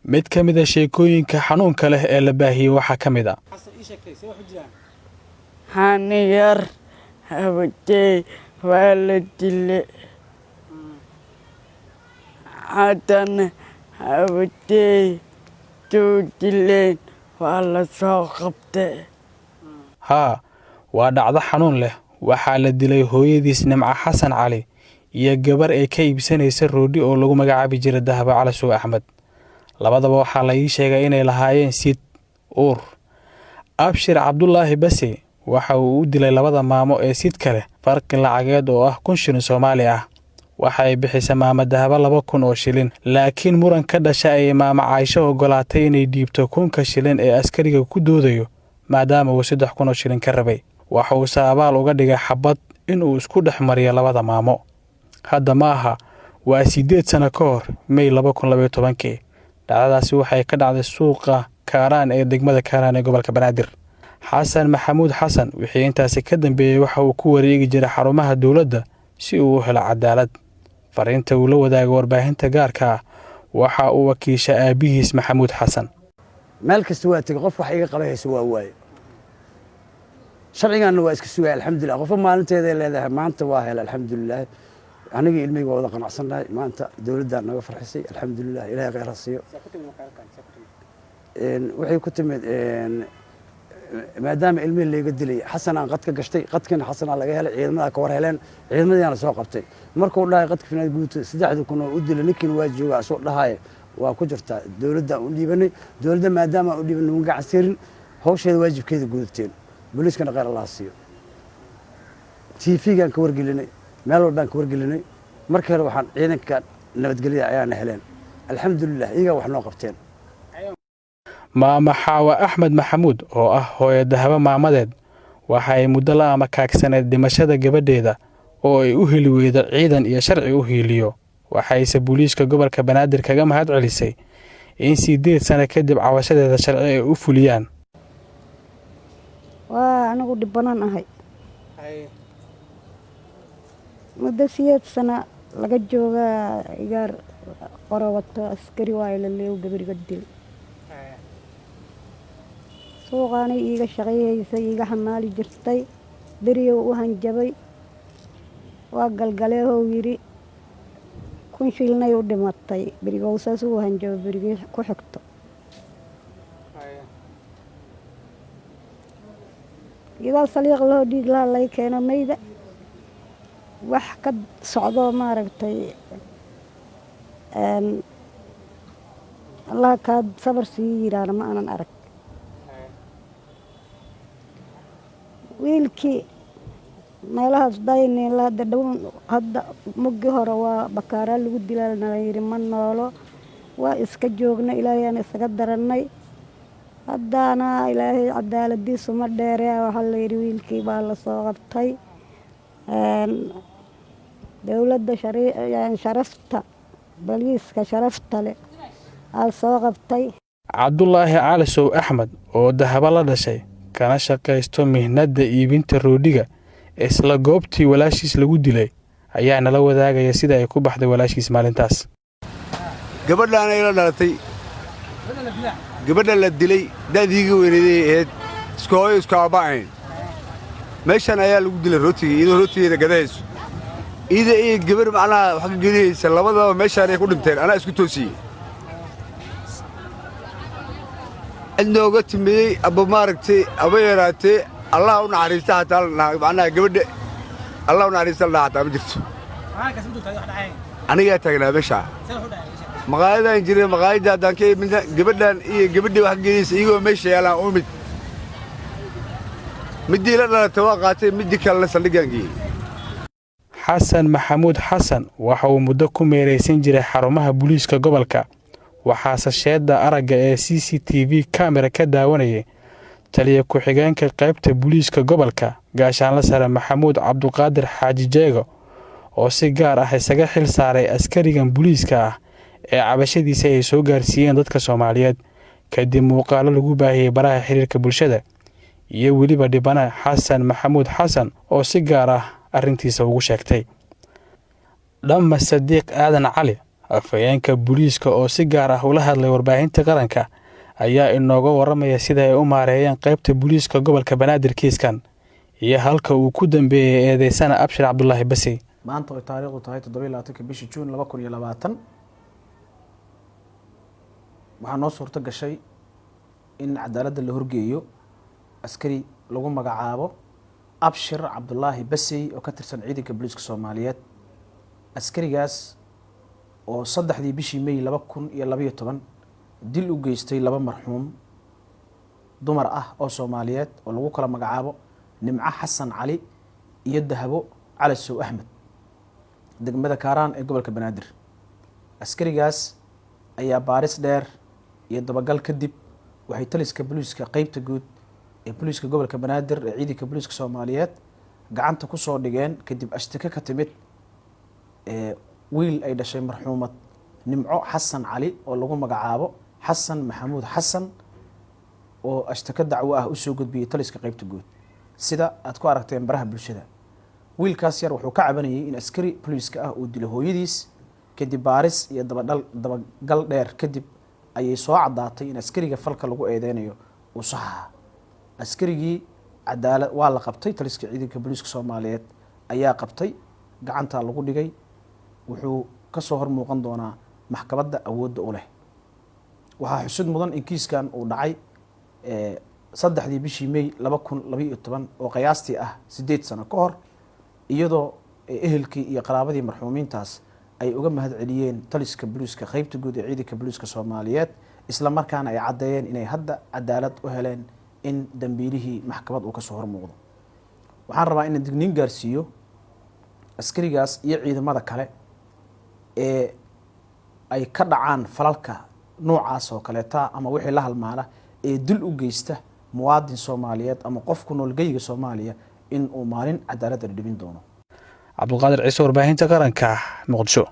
Mid ka mid a sheekooyinka xanuunka leh ee la baahiyey waxaa ka mid a: Haniyar habatey waa la dile, haddana habatey tuu dileen waa la soo qabtay. Haa, waa dhacdo xanuun leh. Waxaa la dilay hooyadiis Nimco Xasan Cali iyo gabar ay ka iibsanaysa roodhi oo lagu magacaabi jiray Dahabo Calasow Axmed. Labadaba waxaa la ii sheegay inay lahaayeen sid uur. Abshir Cabdulaahi Base waxa uu u dilay labada maamo ee sidka leh farqi lacageed oo ah 1000 shilin Soomaali ah. Waxa ay bixisa maamo Dahabo 2000 oo shilin, laakiin muran ka dhasha ayay maamo Caaisho ogolaatay inay dhiibto 1000-ka shilin ee askariga ku doodayo, maadaama uu 3000 oo shilin ka rabay. Waxa uuse abaal uga dhigay xabad inuu isku dhex mariyo labada maamo. Hadda ma aha, waa 8 sano ka hor, Mey 2012-kii. Dhacdadaasi waxay ka dhacday suuqa Kaaraan ee degmada Kaaraan ee gobolka Banaadir. Xasan Maxamuud Xasan wixii intaasi ka dambeeyey waxa uu ku wareegi jiray xarumaha dowladda si uu u helo cadaalad. Fariinta uu la wadaagay warbaahinta gaarka ah waxa uu wakiisha aabihiis Maxamuud Xasan. Meel kasta waa tegey, qof wax iga qabanaysa waa waaye. Sharciganna waa iska sugaya, alxamdulilah. Qofba maalinteeday leedahay. Maanta waa hela, alxamdulilah. Anigii ilmihii waa wada qanacsannahay. Maanta dowladdaa naga farxisay, alxamdulilah. Ilahay khayr ha siiyo. Waxay ku timid maadaama ilmihii layga dilay, Xasanaan qadka gashtay, qadkiina Xasanaa laga helay, ciidamadaa ka war heleen, ciidamadiina soo qabtay. Markuu dhahay qadka finaad guuto 3000 oo u dilay, ninkiina waa joogaa asoo dhahaya waa ku jirtaa. Dowladda u dhiibanay, dowladda maadaama u dhiibanay nugu gacan siirin, hawsheeda waajibkeeda gudateen. Booliiskana khayr Allah siiyo. TV-gaan ka wargelinay, meel walbaan ka wargelinay. Markii hore waxaan ciidanka nabadgelyada ayaana heleen, alxamdulilah, iyagaa wax noo qabteen. Maama Xaawa Axmed Maxamuud oo ah hooyo Dahabo maamadeed waxa ay muddo la amakaagsaneed dhimashada gabadheeda oo ay u heli weydo ciidan iyo sharci u hiiliyo. Waxayse booliiska gobolka Banaadir kaga mahad celisay in 8 sano kadib cabashadeeda sharci ay u fuliyaan. Waa anigu dhibanaan ahay. Muddo 8 sano laga joogaa, igaar qoro wato, askari waayo laleew, gabariga dil. Suuqaanay iiga shaqayhaysay, iiga xamaali jirtay. Beriyow u hanjabay, waa galgaleehow yidhi. 1000 shilnay u dhimatay berigow saas ugu hanjabay, berigii ku xigto. Gidaal saliiq lahoo dhiig laha lay keeno mayda, wax ka socdoo maaragtay. Allaha kaa sabar sii yiraana ma aanan arag. Wiilkii meelahaas dayniila hadda dhow, hadda muggi hore waa bakaaraa lagu dilaa nala yidhi, ma noolo. Waa iska joogna, ilaahayaan isaga darannay. Haddaana ilaahay cadaaladiisu ma dheere, waxaa la yidhi wiilkii baa lasoo qabtay. Dowladda sharafta, boliiska sharafta leh aa soo qabtay. Cabdulaahi Calisow Axmed oo Dahabo la dhashay kana shaqaysto mihnadda iibinta roodhiga isla goobtii walaashiis lagu dilay ayaa nala wadaagaya sida ay ku baxday walaashiis maalintaas. Gabadhaana ila dhalatay, gabadha la dilay da'diiga weyneeday ahayd, isku hooyo isku aabba ahayn. Meeshan ayaa lagu dilay rootiga, iyadoo rootigeeda gadahayso, ida iyo gabar macnaha wax ka gedihaysa, labadaba meeshaanay ku dhinteen. Anaa isku toosiyey. Cid nooga timiyey aba maaragtay aba yaraatee Allah u naxariista hataa macnaha gabadha Allah u naxariista la dhaha hataa ma jirto. Anigaa taagnaa meeshaa, maqaayadaan jiray. Maqaayadda haddaan ka imidna, gabadhan iyo gabadhii wax ka gedaysa iyagoo meesha yaalaan u mid. Middii la dhalatay waa qaatay, middii kalena saldhiggaan geeyey. Xasan Maxamuud Xasan waxa uu muddo ku meeraysan jiray xarumaha booliiska gobolka. Waxaase sheedda aragga ee CCTV kamera ka daawanayay taliya ku-xigeenka qaybta booliiska gobolka, gaashaanla sare Maxamuud Cabduqaadir Xaaji Jeego, oo si gaar ah isaga xil saaray askarigan booliiska ah ee cabashadiisa ay soo gaarsiiyeen dadka Soomaaliyeed kadib muuqaalo lagu baahiyey baraha xiriirka bulshada, iyo weliba dhibana Xasan Maxamuud Xasan oo si gaar ah arrintiisa ugu sheegtay. Dhamma Sadiiq Aadan Cali Afhayeenka booliiska oo si gaar ah ula hadlay warbaahinta qaranka ayaa inooga waramaya sida ay u maareeyeen qaybta booliiska gobolka Banaadir kiiskan iyo halka uu ku dambeeyey eedeysana Abshir Cabdulaahi Basey. Maanta oo taariikhdu tahay 27-ka bishii Juun 2020, waxaa noo suurto gashay in cadaaladda la horgeeyo askari lagu magacaabo Abshir Cabdulaahi Basey oo ka tirsan ciidanka booliiska Soomaaliyeed. Askarigaas oo 3dii bishii May 2012 dil u geystay laba marxuum dumar ah oo Soomaaliyeed oo lagu kala magacaabo Nimco Xasan Cali iyo Dahabo Cali Sow Axmed, degmada Kaaraan ee gobolka Banaadir. Askarigaas ayaa baaris dheer iyo dabagal kadib waxay taliska booliiska qeybta guud ee booliiska gobolka Banaadir ee ciidanka booliiska Soomaaliyeed gacanta kusoo dhigeen kadib ashtako ka timid wiil ay dhashay marxuumad Nimco Xasan Cali oo lagu magacaabo Xasan Maxamuud Xasan, oo ashtako dacwo ah usoo gudbiyey taliska qeybta guud. Sida aad ku aragteen baraha bulshada, wiilkaas yar wuxuu ka cabanayay in askari booliiska ah uu dilo hooyadiis. Kadib baaris iyo dabadhal dabagal dheer kadib ayay soo caddaatay in askariga falka lagu eedeynayo uu sax ahaa. Askarigii cadaalad waa la qabtay, taliska ciidanka booliiska Soomaaliyeed ayaa qabtay, gacantaa lagu dhigay, wuxuu kasoo hor muuqan doonaa maxkamadda awoodda u leh. Waxaa xusud mudan in kiiskan uu dhacay 3dii bishii May 2012, oo qiyaastii ah 8 sano ka hor, iyadoo ehelkii iyo qaraabadii marxuumiintaas ay uga mahad celiyeen taliska booliiska qeybta guud ee ciidanka booliiska Soomaaliyeed, isla markaana ay caddeeyeen inay hadda cadaalad u heleen, in dambiilihii maxkamad uu kasoo hor muuqdo. Waxaan rabaa inaan digniin gaarsiiyo askarigaas iyo ciidamada kale ee ay ka dhacaan falalka noocaas oo kaleeta ama wixii la halmaala ee dil u geysta muwaadin Soomaaliyeed ama qof ku nool geyga Soomaaliya, in uu maalin cadaaladda dhibin doono. Cabdulqaadir Ciise, warbaahinta qaranka, Muqdisho.